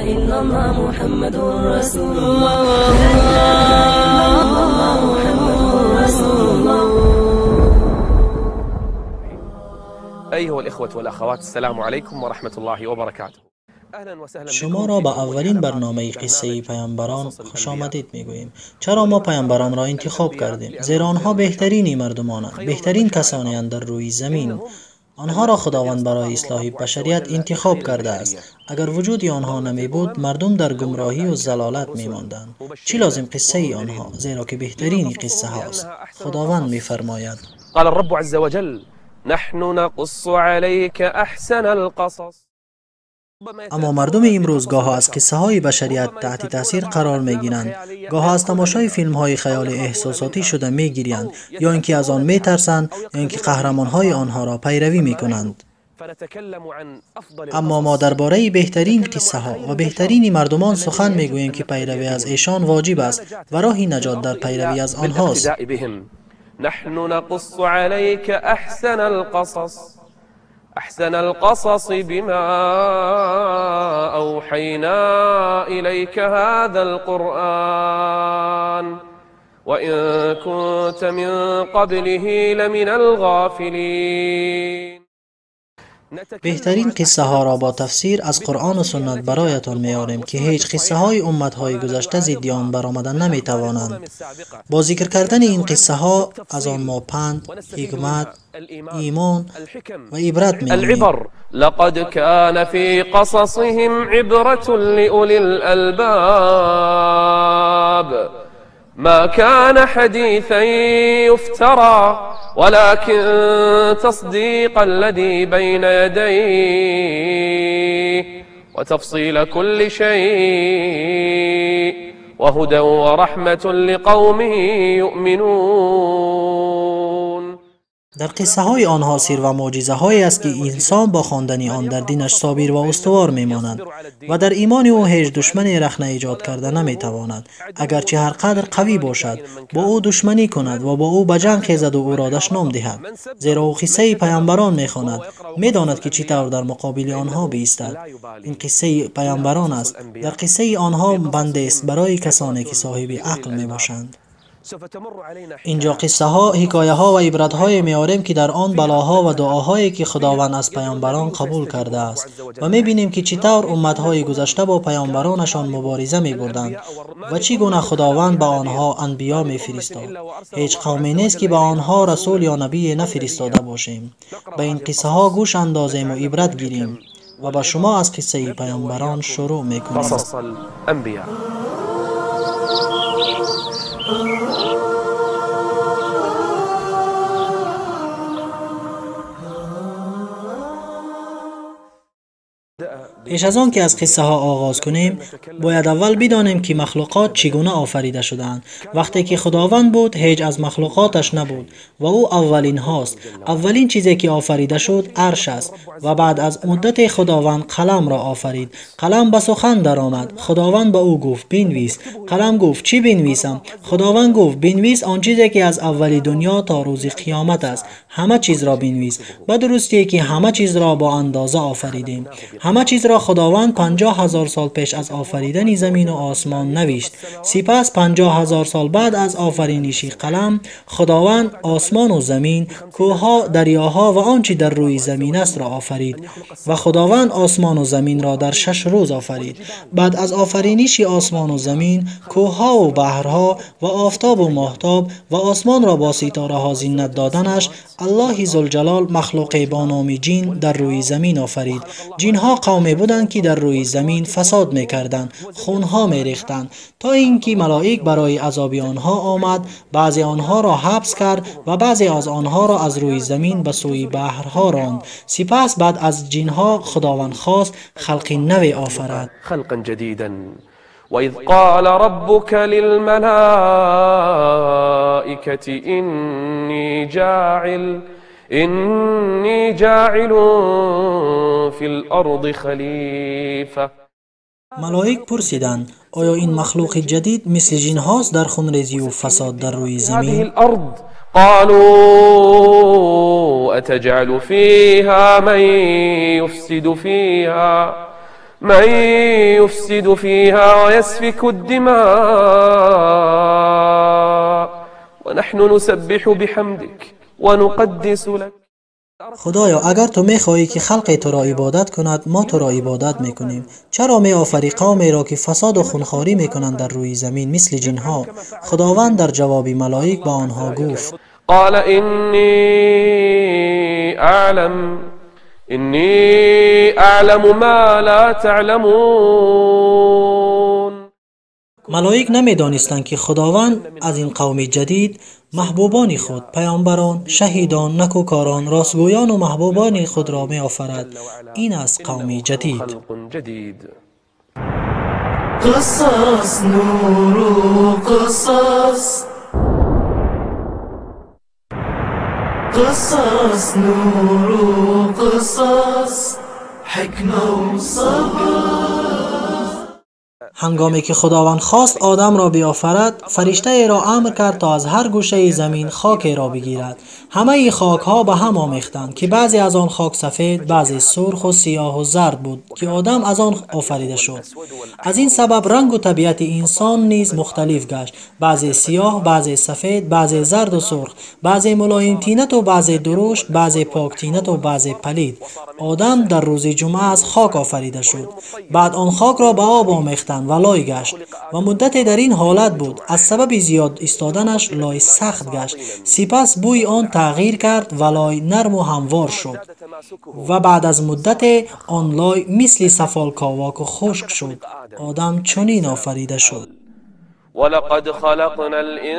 إلا الله محمد رسول الله. لا إله إلا الله محمد رسول الله. أيها الإخوة والأخوات، السلام عليكم ورحمة الله وبركاته. شما را به اولین برنامه قصه پیامبران خوش آمدید میگوییم. چرا ما پیامبران را انتخاب کردیم؟ زیرا آنها بهترین مردمانند، بهترین کسانی اند در روی زمین. آنها را خداوند برای اصلاح بشریت انتخاب کرده است. اگر وجود آنها نمی بود، مردم در گمراهی و ضلالت می ماندند. چی لازم قصه آنها؟ زیرا که بهترین قصه هاست. خداوند می فرماید: قال الرب عز وجل: نحن نقص عليك احسن القصص. اما مردم امروز گاه از قصه های بشریت تحت تاثیر قرار می گیرند، گاه از تماشای فیلم های خیال احساساتی شده می گیرند، یا اینکه از آن می ترسند، یا اینکه قهرمان های آنها را پیروی می کنند. اما ما درباره بهترین قصه ها و بهترین مردمان سخن می گوییم که پیروی از ایشان واجب است و راه نجات در پیروی از آنهاست. نحن نقص عليك احسن القصص، احسن القصص بما اوحينا اليك هذا القرآن وان كنت من قبله لمن الغافلين. بهترین قصه ها را با تفسیر از قرآن و سنت برایتان میاریم که هیچ قصه های امت های گذشته ضد آن برآمده نمی توانند. با ذکر کردن این قصه ها از آن ما پند، حکمت، ایمان و عبرت میگیریم. لقد كان في قصصهم عبرة لأولي الألباب. ما كان حديثا يفترى ولكن تصديق الذي بين يديه وتفصيل كل شيء وهدى ورحمة لقوم يؤمنون. در قصه های آنها سیر و معجزه هایی است که انسان با خواندن آن در دینش صابر و استوار میماند و در ایمان او هیچ دشمنی رخنه ایجاد کرده نمیتواند. اگرچه هر قدر قوی باشد، با او دشمنی کند و با او به جنگ خیزد و او را دشنام دهد، زیرا او قصه پیامبران میخواند، میداند که چطور در مقابل آنها بایستد. این قصه پیامبران است. در قصه آنها بنده است برای کسانی که صاحب عقل میباشند. اینجا قصه ها، حکایه ها و عبرت های میاریم که در آن بلاها و دعاهایی که خداوند از پیامبران قبول کرده است و میبینیم که چطور امت های گذشته با پیامبرانشان مبارزه میبردند و چگونه خداوند به آنها انبیا میفرستاد. هیچ قومی نیست که به آنها رسول یا نبی نفرستاده باشیم. به این قصه ها گوش اندازیم و عبرت گیریم و با شما از قصه پیامبران شروع میکنیم. پیش از آن که از قصه ها آغاز کنیم، باید اول بدانیم که مخلوقات چگونه آفریده شدند. وقتی که خداوند بود، هیچ از مخلوقاتش نبود و او اولین هاست. اولین چیزی که آفریده شد عرش است و بعد از مدت خداوند قلم را آفرید. قلم به سخن درآمد. خداوند به او گفت بنویس. قلم گفت چی بنویسم؟ خداوند گفت بنویس آن چیزی که از اول دنیا تا روز قیامت است، همه چیز را بنویس. به درستی که همه چیز را با اندازه آفریدیم. همه چیز را خداوند 50,000 سال پیش از آفریدن زمین و آسمان نوشت. سپس 50,000 سال بعد از آفرینش قلم، خداوند آسمان و زمین، کوهها، دریاها و آنچه در روی زمین است را آفرید و خداوند آسمان و زمین را در 6 روز آفرید. بعد از آفرینش آسمان و زمین، کوهها و بحرها و آفتاب و ماهتاب و آسمان را با ستاره ها زینت دادنش، الله ذوالجلال مخلوق با نام جین در روی زمین آفرید. جینها قومی بودند که در روی زمین فساد میکردند، خونها میریختند، تا اینکه ملائک برای عذاب آنها آمد، بعضی آنها را حبس کرد و بعضی از آنها را از روی زمین به سوی بحرها راند. سپس بعد از جینها خداوند خواست خلق نوی آفرد. خلقا جدیدا. وإذ قال ربك للملائكة إني جاعل في الأرض خلیفة. ملائک پرسیدند آیا این مخلوق جدید مثل جن هاست در خونریزی و فساد در روی زمین؟ قالوا أتجعل فيها من يفسد فيها من يفسد فيها ويسفك الدماء ونحن نسبح بحمدك ونقدس لك. خدایا اگر تو میخواهی که خلق تو را عبادت کند، ما تو را عبادت میکنیم. چرا میآفری قومی را که فساد و خونخواری میکنند در روی زمین مثل جنها؟ خداوند در جواب ملائک به آنها گفت: قال إني أعلم ما لا تعلمون. ملائک نمیدانستند که خداوند از این قوم جدید محبوبان خود، پیامبران، شهیدان، نکوکاران، راستگویان و محبوبان خود را می آفرد. این است قوم جدید. قصص نور قصص، قصص نور قصص، حکمه و صبر. هنگامی که خداوند خواست آدم را بیافرد، فرشته را امر کرد تا از هر گوشه زمین خاک را بگیرد. همه خاک ها به هم آمیختند که بعضی از آن خاک سفید، بعضی سرخ و سیاه و زرد بود که آدم از آن آفریده شد. از این سبب رنگ و طبیعت انسان نیز مختلف گشت. بعضی سیاه، بعضی سفید، بعضی زرد و سرخ، بعضی ملایم تینت و بعضی درشت، بعضی پاک تینت و بعضی پلید. آدم در روز جمعه از خاک آفریده شد. بعد آن خاک را به آب آمیختند و لای گشت و مدتی در این حالت بود. از سبب زیاد ایستادنش لای سخت گشت. سپس بوی آن تغییر کرد و لای نرم و هموار شد و بعد از مدت آن لای مثل سفال کاواک و خشک شد. آدم چنین آفریده شد. ولقد خلقنا الانسان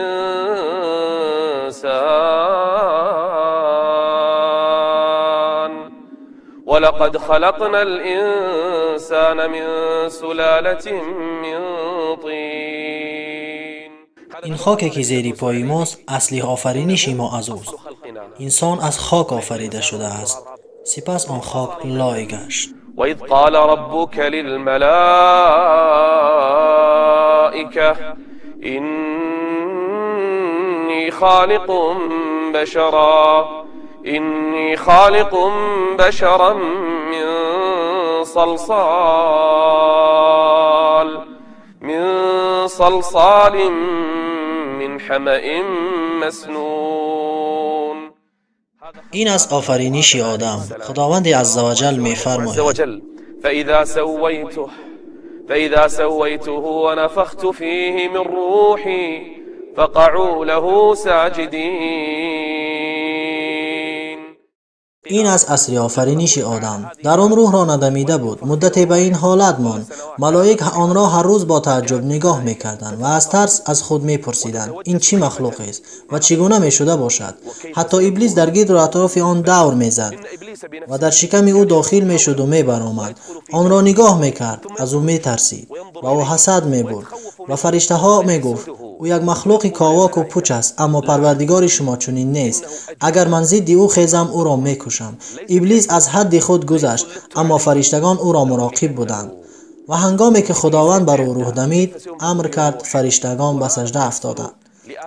ولقد خلقنا الانسان من سلالة من طین. این خاکی که زیر پای ماست اصلی آفرینش ما از اوست. انسان از خاک آفریده شده است. سپس آن خاک لای گشت. وإذ قال ربك للملائكة إني خالق بشرا من صلصال من حمأ مسنون. این از آفرینش آدم. خداوند عزوجل می‌فرماید: فإذا سويته ونفخت فيه من روحي فقعوا له ساجدين. این از اصل آفرینش آدم. در آن روح را ندمیده بود. مدتی به این حالت ماند. ملائک آن را هر روز با تعجب نگاه میکردند و از ترس از خود میپرسیدند این چی مخلوق است و چگونه میشده باشد. حتی ابلیس در گرد و اطراف آن دور میزد و در شکم او داخل میشد و میبرآمد. آن را نگاه میکرد، از او میترسید و او حسد میبرد و فرشته ها میگفت او یک مخلوق کاواک و پوچ است، اما پروردگار شما چنین نیست. اگر من ضد او خیزم او را میکشم. ابلیس از حد خود گذشت، اما فرشتگان او را مراقب بودند و هنگامی که خداوند بر او روح دمید امر کرد فرشتگان به سجده افتادند.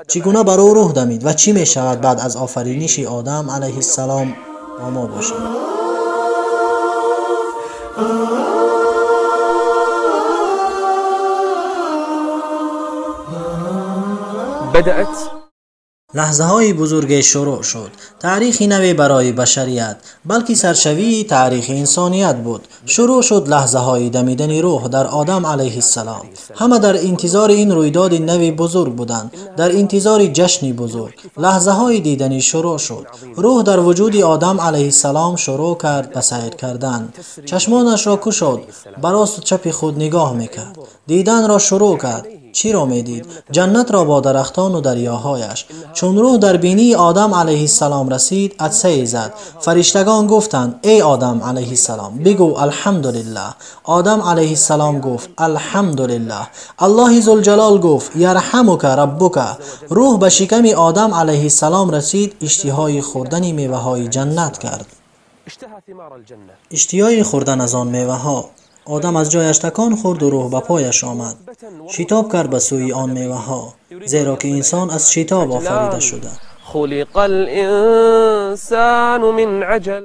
چگونه بر او روح دمید و چی میشود بعد از آفرینش آدم علیه السلام با ما باشد؟ بدأت لحظه های بزرگ شروع شد. تاریخ نوی برای بشریت، بلکه سرشوی تاریخ انسانیت بود. شروع شد لحظه های دمیدن روح در آدم علیه السلام. همه در انتظار این رویداد نوی بزرگ بودند، در انتظار جشن بزرگ. لحظه های دیدنی شروع شد. روح در وجود آدم علیه السلام شروع کرد به سیر کردن. چشمانش را گشود، به راست و چپ خود نگاه میکرد. دیدن را شروع کرد. چی را میدید؟ جنت را با درختان و دریاهایش. چون روح در بینی آدم علیه السلام رسید عطسه زد. فرشتگان گفتند ای آدم علیه السلام بگو الحمدلله. آدم علیه السلام گفت الحمدلله. الله ذوالجلال گفت یرحمک ربک. روح به شکم آدم علیه السلام رسید، اشتهای خوردن میوه های جنت کرد. اشتهای خوردن از آن میوه ها. آدم از جایش تکان خورد و روح به پایش آمد. شتاب کرد به سوی آن میوه ها، زیرا که انسان از شتاب آفریده شده. خلق الانسان من عجل.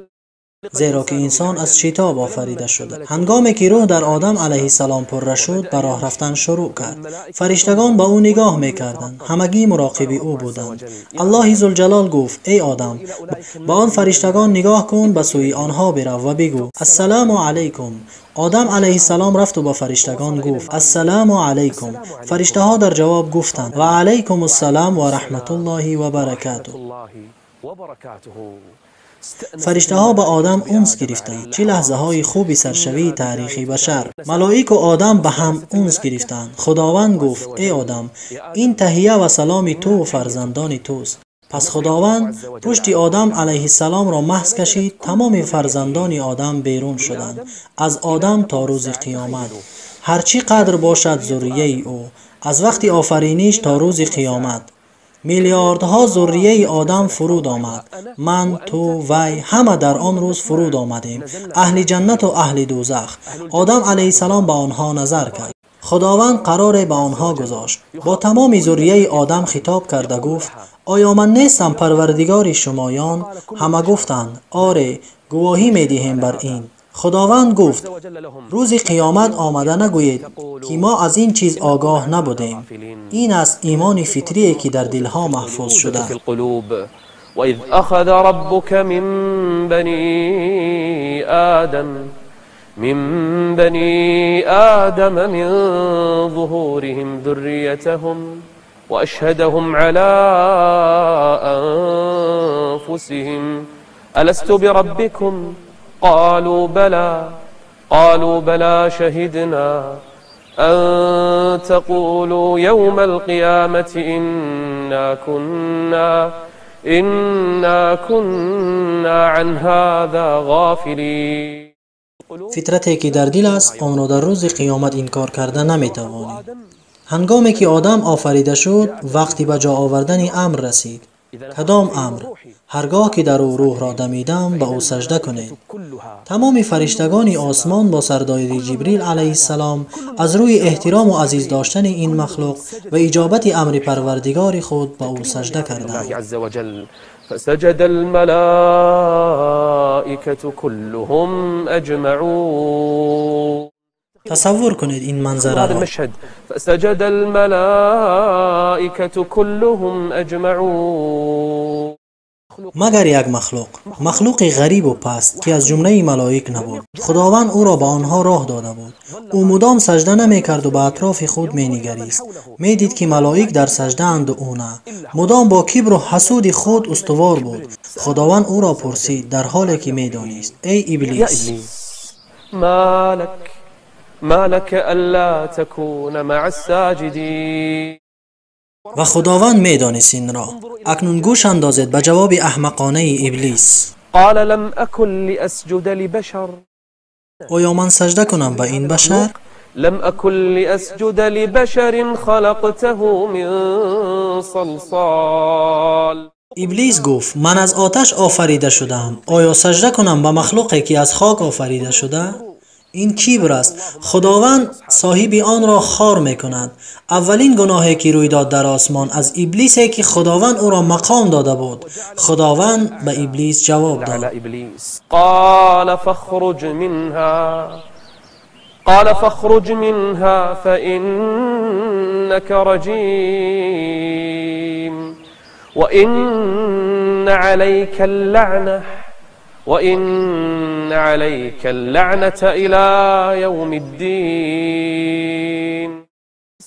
Зеро ки инсон аз шитоб офарида шуда. Ҳангоме ки рӯҳ дар Одам алайҳиссалом пурра шуд, ба роҳ рафтан шурӯъ кард. Фариштагон ба ӯ нигоҳ мекарданд, ҳамагӣ муроқиби ӯ буданд. Аллоҳи зулҷалол гуфт: эй Одам, ба он фариштагон нигоҳ кун, ба сӯи онҳо бирав ва бигӯ: ассалому алайкум. Одам алайҳиссалом рафту ба фариштагон гуфт: ассалому алайкум. Фариштаҳо дар ҷавоб гуфтанд: ва алайкум ассалом ва раҳматуллоҳи ва баракатуҳ. Фариштаҳо ба Одам унс гирифтанд. Чӣ лаҳзаҳои хуби саршавии таърихи башар! Малоику Одам ба ҳам унс гирифтанд. Худованд гуфт: эй Одам, ин таҳия ва саломи ту ва фарзандони туст. Пас Худованд пушти Одам алайҳиссаломро маҳз кашид. Тамоми фарзандони Одам берун шуданд, аз Одам то рӯзи қиёмат. Ҳар чӣ қадр бошад зуррияи ӯ, аз вақти офариниш то рӯзи қиёмат. Миллиардҳо зуррияи Одам фуруд омад. Ман, ту, вай ҳама дар он рӯз фуруд омадем, аҳли ҷаннату аҳли дӯзах. Одам алайҳиссалом ба онҳо назар кард. Худованд қароре ба онҳо гузошт. Бо тамоми зуррияи Одам хитоб карда гуфт: оё ман нестам парвардигори шумоён? Ҳама гуфтанд: оре, гувоҳӣ медиҳем бар ин. Худованд гуфт: рӯзи қиёмат омада нагӯед ки мо аз ин чиз огоҳ набудем. Ин аст имони фитрие ки дар дилҳо маҳфуз шуда. وإذ أخذ ربك من بني آدم من ظهورهم ذريتهم وأشهدهم على أنفسهم ألست بربكم قالوا بلى قالوا بلى شهدنا أن تقولوا يوم القيامة إنا كنا عن هذا غافلين. фитрате ки дар дил аст, онро дар рӯзи қиёмат инкор карда наметавонӣ. Ҳангоме ки Одам офарида шуд, вақти ба ҷо овардани амр расид. Кадом амр? Ҳаргоҳ ки дар ӯ рӯҳро дамидам, ба ӯ сажда кунед. Тамоми фариштагони осмон бо сардории Ҷибрил алайҳиссалом аз рӯи эҳтирому азиз доштани ин махлуқ ва иҷобати амри парвардигори худ ба ӯ сажда карданд. فسجد الملائكة كلهم أجمعون. تصور کنید این منظره را. فسجد الملائكة كلهم أجمعون. مگر یک مخلوق، مخلوق غریب و پست که از جمله ملائک نبود. خداوند او را به آنها راه داده بود. او مدام سجده نمیکرد و به اطراف خود مینگریست. میدید که ملائک در سجده اند و او نه. مدام با کبر و حسود خود استوار بود. خداوند او را پرسید در حالی که میدانست: ای ابلیس، ما لك الا تكون مع الساجدین. و خداوند میدانست این را. اکنون گوش اندازید به جواب احمقانه ابلیس. قال لم اكن لاسجد لبشر. آیا من سجده کنم به این بشر؟ لم اكن لاسجد لبشر خلقته من صلصال. ابلیس گفت: من از آتش آفریده شدم، آیا سجده کنم به مخلوقی که از خاک آفریده شده؟ این کبر است. خداوند صاحب آن را خوار میکند. اولین گناهی که روی داد در آسمان از ابلیسی که خداوند او را مقام داده بود. خداوند به ابلیس جواب داد: قال فاخرج منها فإنك رجیم وإن عليك اللعنة إلى يوم الدين.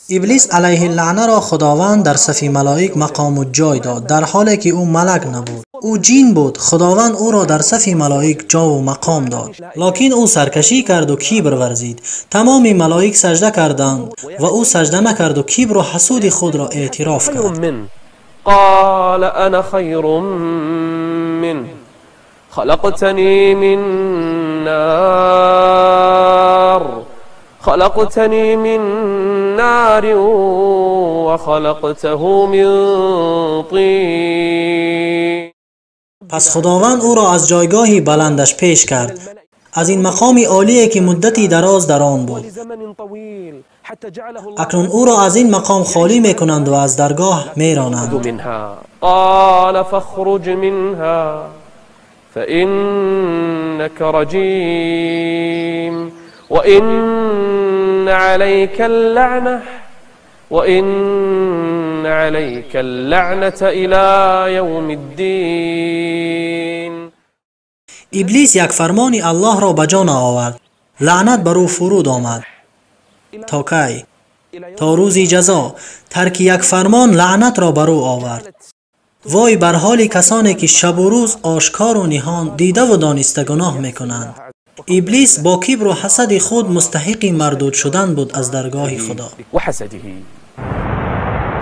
ابلیس علیه اللعنه را خداوند در صف ملائک مقام و جای داد، در حالی که او ملک نبود، او جین بود. خداوند او را در صف ملائک جا و مقام داد، لکن او سرکشی کرد و کبر ورزید. تمام ملائک سجده کردند و او سجده نکرد و کبر و حسود خود را اعتراف کرد. قال انا خیر منه خلقتني من نار وخلقته من طين. پس خداوند او را از جایگاهی بلندش پیش کرد، از این مقام عالی که مدتی دراز در آن بود. اکنون او را از این مقام خالی میکنند و از درگاه میرانند. قال فاخرج منها فإنك رجيم وإن عليك اللعنة وإن عليك اللعنة إلى يوم الدين. Иблис як фармони Аллоҳро ба ҷо наовард. Лаънат бар ӯ фуруд омад. То кай? То рӯзи ҷазо. Тарки як фармон лаънатро бар ӯ овард. Вой бар ҳоли касоне ки шабу рӯз ошкору ниҳон дидаву дониста гуноҳ мекунанд. Иблис бо кибру ҳасади худ мустаҳиқи мардуд шудан буд аз даргоҳи Худо. وحسده.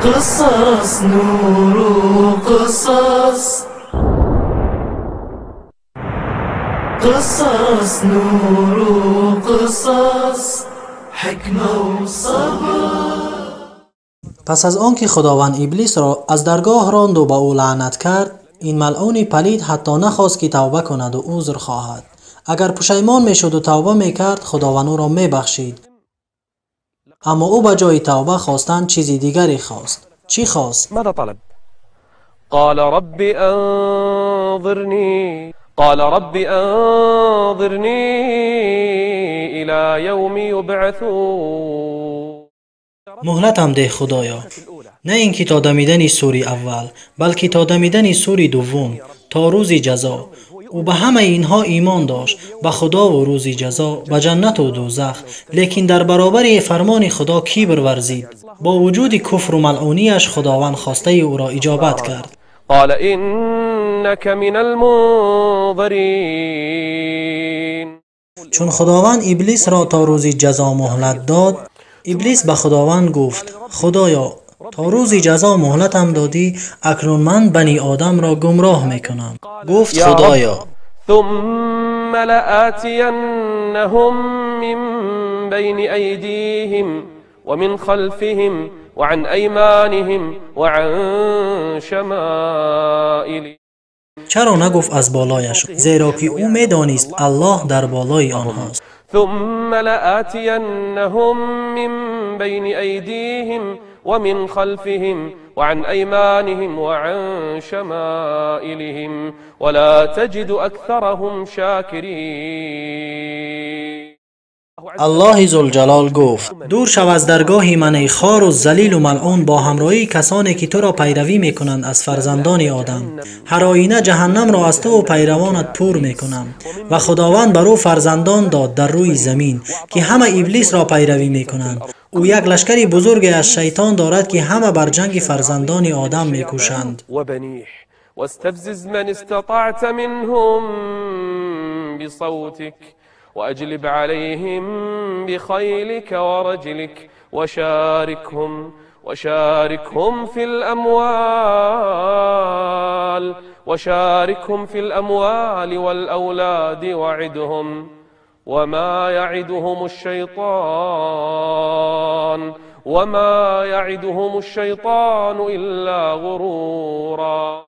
قصص نور قصص قصص نور قصص حكمة وصبر. Пас аз он ки Худованд Иблисро аз даргоҳ ронду ба ӯ лаънат кард, ин малъуни палид ҳатто нахост ки тавба кунаду узр хоҳад. Агар пушаймон мешуду тавба мекард, Худованд ӯро мебахшид. Аммо ӯ ба ҷои тавба хостан чизи дигаре хост. Чӣ хост? ماذا طلب؟ قال رب أنظرني قال رب أنظرني إلى يوم يبعثون. Муҳлатам деҳ, Худоё, на ин ки то дамидани сури аввал, балки то дамидани сури дуввум, то рӯзи ҷазо. Ӯ ба ҳамаи инҳо имон дошт, ба Худову рӯзи ҷазо, ба ҷаннату дӯзах, лекин дар баробари фармони Худо кибр варзид. Бо вуҷуди куфру малъунияш Худованд хостаи ӯро иҷобат кард. قال إنك من المنظرين. Чун Худованд Иблисро то рӯзи ҷазо муҳлат дод, Иблис ба Худованд гуфт: Худоё, то рӯзи ҷазо муҳлатам додӣ, акнун ман бани одамро гумроҳ мекунам. Гуфт: يا رب Худоё, ثم لآتينهم من بين أيديهم ومن خلفهم وعن أيمانهم وعن شمائلهم. Чаро нагуфт аз болояш? Зеро ки ӯ медонист Аллоҳ дар болои онҳост. ثم لآتينهم من بين أيديهم ومن خلفهم وعن أيمانهم وعن شمائلهم ولا تجد أكثرهم شاكرين. Аллоҳи Зулҷалол гуфт: дур шав аз даргоҳи ман, эй хору залилу малъун, бо ҳамроҳии касоне ки туро пайравӣ мекунанд аз фарзандони одам. Ҳар оина ҷаҳаннамро аз туву пайравонат пур мекунам. Ва Худованд бар ӯ фарзандон дод дар рӯи замин, ки ҳама Иблисро пайравӣ мекунанд. Ӯ як лашкари бузурге аз шайтон дорад, ки ҳама бар ҷанги фарзандони одам мекӯшанд. وبنيه واستفزز من استطعت منهم بصوتك وأجلب عليهم بخيلك ورجلك وشاركهم في الأموال وشاركهم في الأموال والأولاد وعدهم وما يعدهم الشيطان وما يعدهم الشيطان إلا غرورا.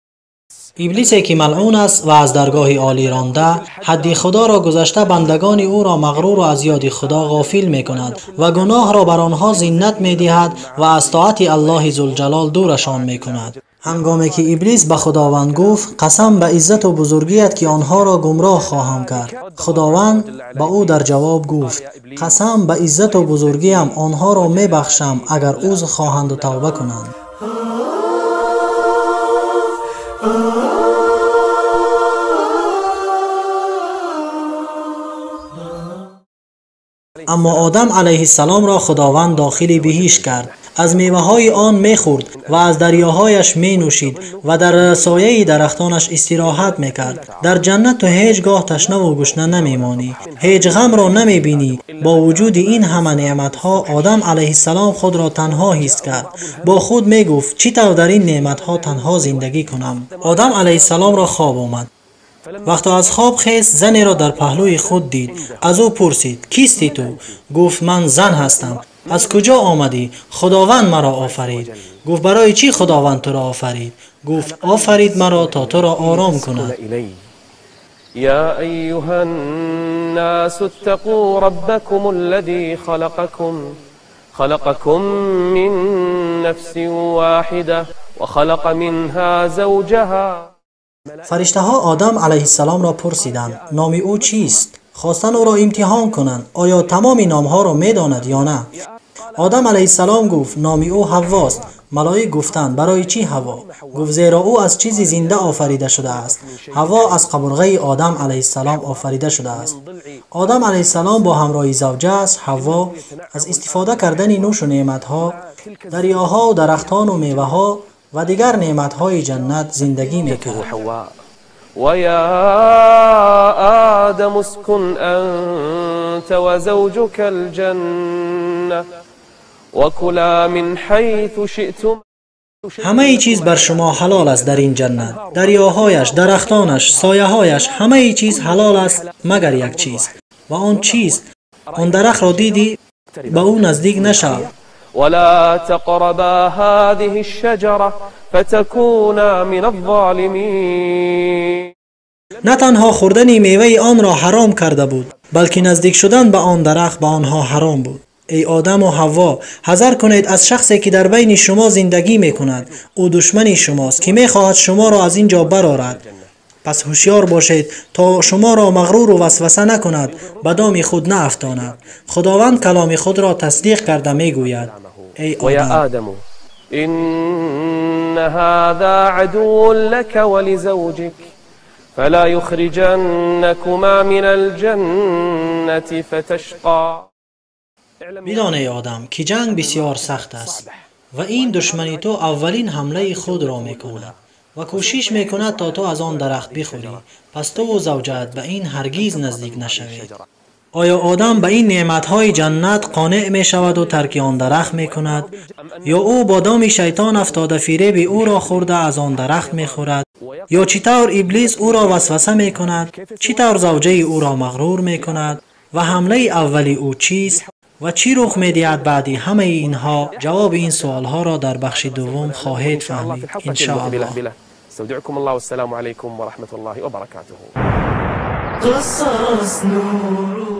Иблисе ки малъун аст ва аз даргоҳи олӣ ронда, ҳадди Худоро гузашта бандагони ӯро мағруру аз ёди Худо ғофил мекунад ва гуноҳро бар онҳо зиннат медиҳад ва аз тоати Аллоҳи Зулҷалол дурашон мекунад. Ҳангоме ки Иблис ба Худованд гуфт: қасам ба иззату бузургият, ки онҳоро гумроҳ хоҳам кард, Худованд ба ӯ дар ҷавоб гуфт: қасам ба иззату бузургиям, онҳоро мебахшам, агар узр хоҳанду тавба кунанд. Аммо Одам алайҳиссаломро Худованд дохили биҳишт кард, аз меваҳои он мехӯрд ва аз дарёҳояш менӯшид ва дар сояи дарахтонаш истироҳат мекард. Дар ҷаннат ту ҳеҷ гоҳ ташнаву гушна намемонӣ, ҳеҷ ғамро намебинӣ. Бо вуҷуди ин ҳама неъматҳо Одам алайҳиссалом худро танҳо ҳис кард. Бо худ мегуфт: чӣ тавр дар ин неъматҳо танҳо зиндагӣ кунам? Одам алайҳиссаломро хоб омад. Вақто аз хоб хест, занеро дар паҳлӯи худ дид. Аз ӯ пурсид: кисти ту? Гуфт: ман зан ҳастам. Аз куҷо омадӣ? Худованд маро офарид. Гуфт: барои чӣ Худованд туро офарид? Гуфт: офарид маро то туро ором кунад. يا أيها الناس اتقوا ربكم الذي خلقكم من نفس واحدة وخلق منها زوجها. Фариштаҳо Одам алайҳиссаломро пурсиданд, номи ӯ чист? Хостанд ӯро имтиҳон кунанд, оё тамоми номҳоро медонад ё на? Одам алайҳиссалом гуфт, номи ӯ Ҳаввост. Малоик гуфтанд, барои чӣ Ҳавво? Гуфт, зеро ӯ аз чизи зинда офарида шудааст. Ҳавво аз қабурғаи Одам алайҳиссалом офарида шудааст. Одам алайҳиссалом бо ҳамроҳи завҷааш Ҳавво аз истифода кардани нӯшу неъматҳо, дарёҳо, дарахтону меваҳо ва дигар неъматҳои ҷаннат зиндагӣ мекард. ويا آدم اسكن أنت وزوجك الجنة وكلا من حيث شئتم. ҳамаи чиз бар шумо ҳалол аст дар ин ҷаннат, дарёҳояш, дарахтонаш, сояҳояш, ҳамаи чиз ҳалол аст магар як чиз. Ва он чист? Он дарахтро дидӣ, ба ӯ наздик нашав. ولا تقربا هذه الشجرة فتكونا من الظالمين. на танҳо хӯрдани меваи онро ҳаром карда буд, балки наздик шудан ба он дарахт ба онҳо ҳаром буд. Эй Одаму Ҳавво, ҳазар кунед аз шахсе ки дар байни шумо зиндагӣ мекунад. Ӯ душмани шумост ки мехоҳад шуморо аз ин ҷо барорад. Пас ҳушёр бошед то шуморо мағруру васваса накунад, ба доми худ наафтонад. Худованд каломи худро тасдиқ карда мегӯяд: эй ويا Одам, آدم إن هذا عدو لك ولزوجك فلا يخرجنكما من الجنة فتشقى. бидон эй Одам ки ҷанг бисёр сахт аст ва ин душмани ту аввалин ҳамлаи худро мекунад ва кӯшиш мекунад то ту аз он дарахт бихӯрӣ. Пас туву завҷаат ба ин ҳаргиз наздик нашавед. Оё Одам ба ин неъматҳои ҷаннат қонеъ мешаваду тарки он дарахт мекунад, ё ӯ бо доми шайтон афтода фиреби ӯро хӯрда аз он дарахт мехӯрад, ё чӣ тавр Иблис ӯро васваса мекунад, чӣ тавр завҷаи ӯро мағрур мекунад ва ҳамлаи аввали ӯ чист ва чӣ рух медиҳад баъди ҳамаи инҳо? Ҷавоби ин суолҳоро дар бахши дуввум хоҳед фаҳмид, иншоаллоҳ. استودعكم الله والسلام عليكم ورحمة الله وبركاته. قصص نور.